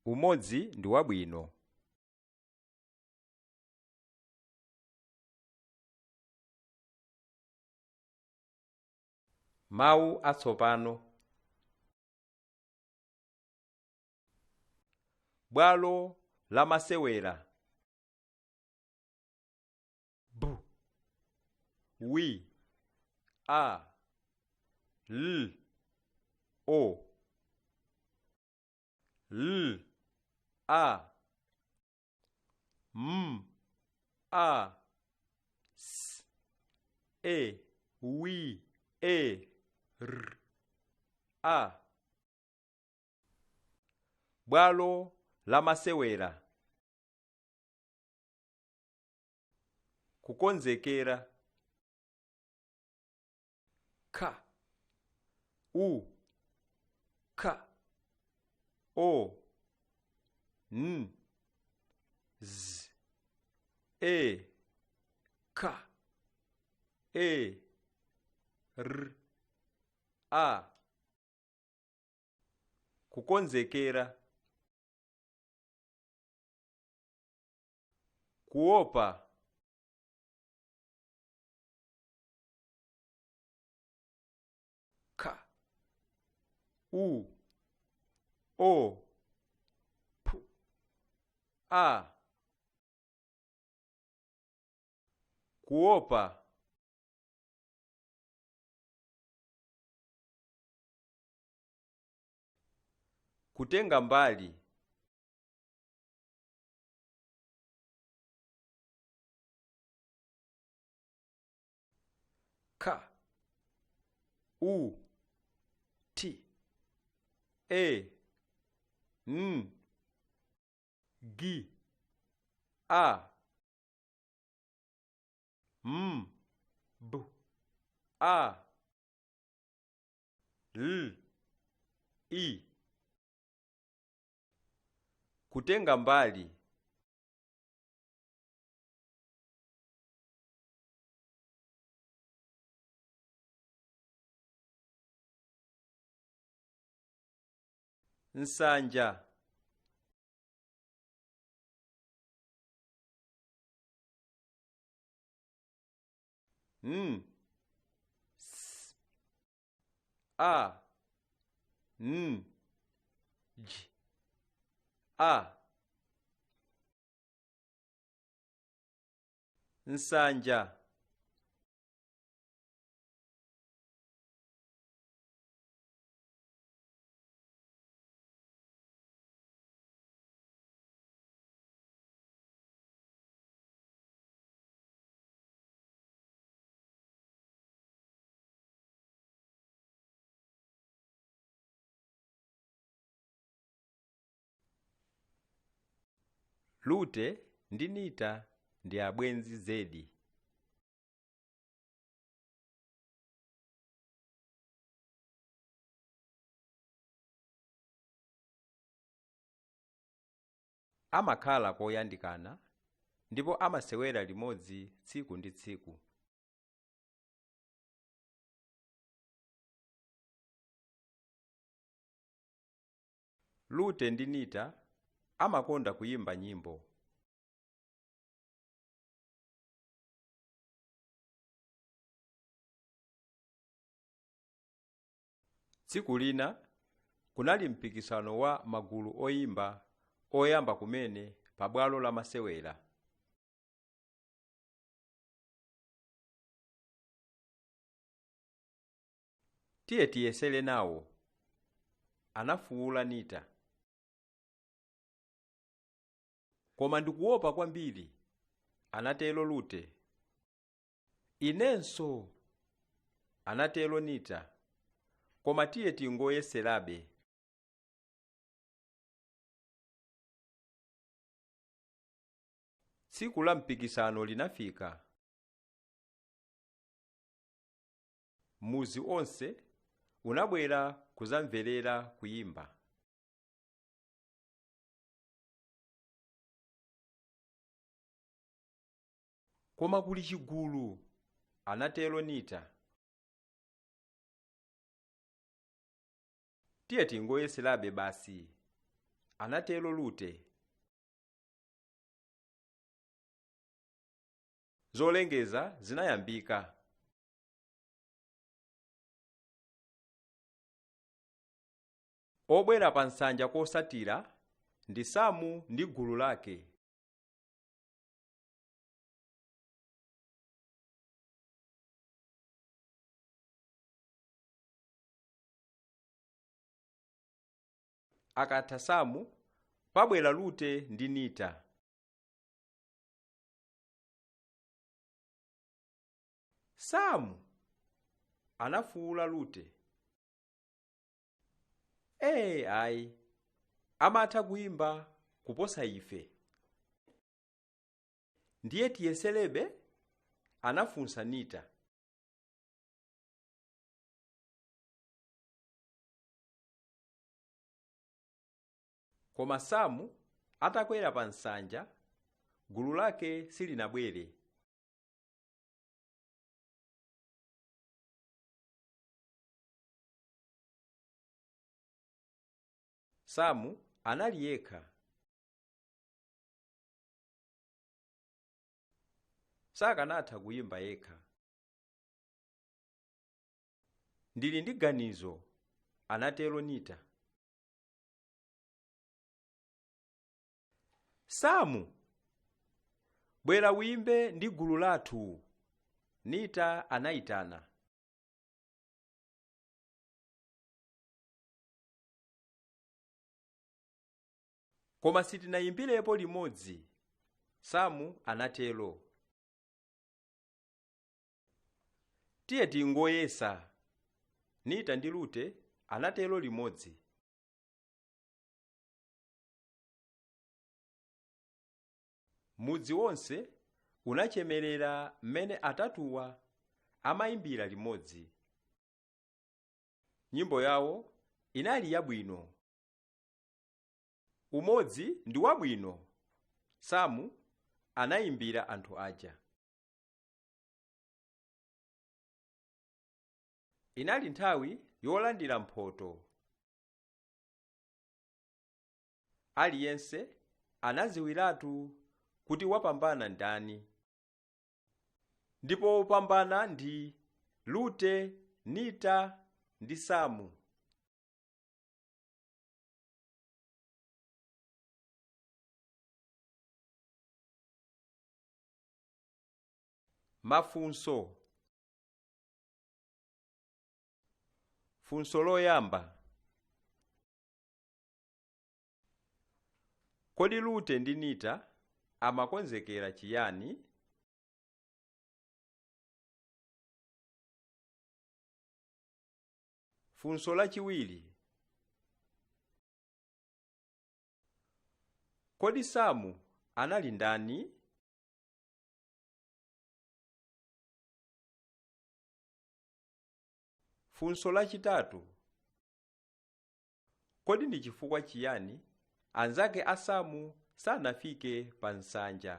Umodzi ndi wabwino. Mawu atsopano. Bwalo lamasewera. B W A L O L A M A S E W E R A. Bwalo lamasewera. Kukonzekera. K U K O N Z E K E R A. Kukonzekera. Kuopa. K U O P A. Kuopa. Kutenga mbali. K U T E N G A M B A L I. Kutenga mbali. Nsanja. N S A N J A. Nsanja. Lute ndi Nita ndi abwenzi zedi. Amakhala koyandikana ndipo amasewera limodzi tsiku ndi tsiku. Lute ndi Nita amakonda kuyimba nyimbo. Tsiku lina kunali mpikisano wa magulu oyimba oyamba kumene pabwalo lamasewera. Tiye tiyesere nawo, anafuwula Nita. Koma ndikuopa kwambiri, anatero Lute. Inenso, anatero Nita. Koma tiye tingoyeserabe. Tsiku la mpikisano linafika. Muzi onse unabwera kuzamverera kuyimba. Koma kuli chigulu, anatero Nita. Tiye tingoyeserabe basi, Anatero Lute. Zolengeza zinayambika. Obwera pa nsanja kosatira ndi Samu ndi gulu lake. Akatha Samu, pabwera Lute ndi Nita. Samu! Anafuwula Lute. Ee ayi, amatha kuyimba kuposa ife. Ndiye tiyeserebe? Anafunsa Nita. Koma Samu atakwera pa nsanja, gulu lake silinabwere. Samu anali yekha. Sakanatha kuyimba yekha. Ndili ndi ganizo, anatero Nita. Samu! Bwera uyimbe ndi gulu lathu, Nita anayitana. Koma sitinayimbirepo limodzi, Samu anatero. Tiye tingoyesa, Nita ndi Lute anatero limodzi. Mudzi wonse unachemerera mmene atatuwa amayimbira limodzi. Nyimbo yawo inali yabwino. Umodzi ndi wabwino, Samu anayimbira anthu aja. Inali nthawi yolandira mphoto. Aliyense anadziwiratu kuti wapambana ndani. Ndipo wopambana ndi Lute, Nita ndi Samu. Mafunso. Funso loyamba. Kodi Lute ndi Nita amakonzekera chiyani? Funso lachiwiri. Kodi Samu anali ndani? Funso lachitatu. Kodi ndi chifukwa chiyani anzake a Samu sanafike pa nsanja?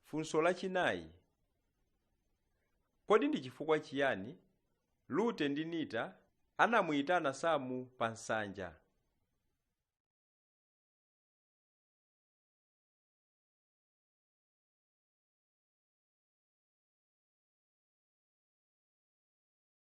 Funso lachinayi. Kodi ndi chifukwa chiyani Lute ndi Nita anamuyitana Samu pa nsanja?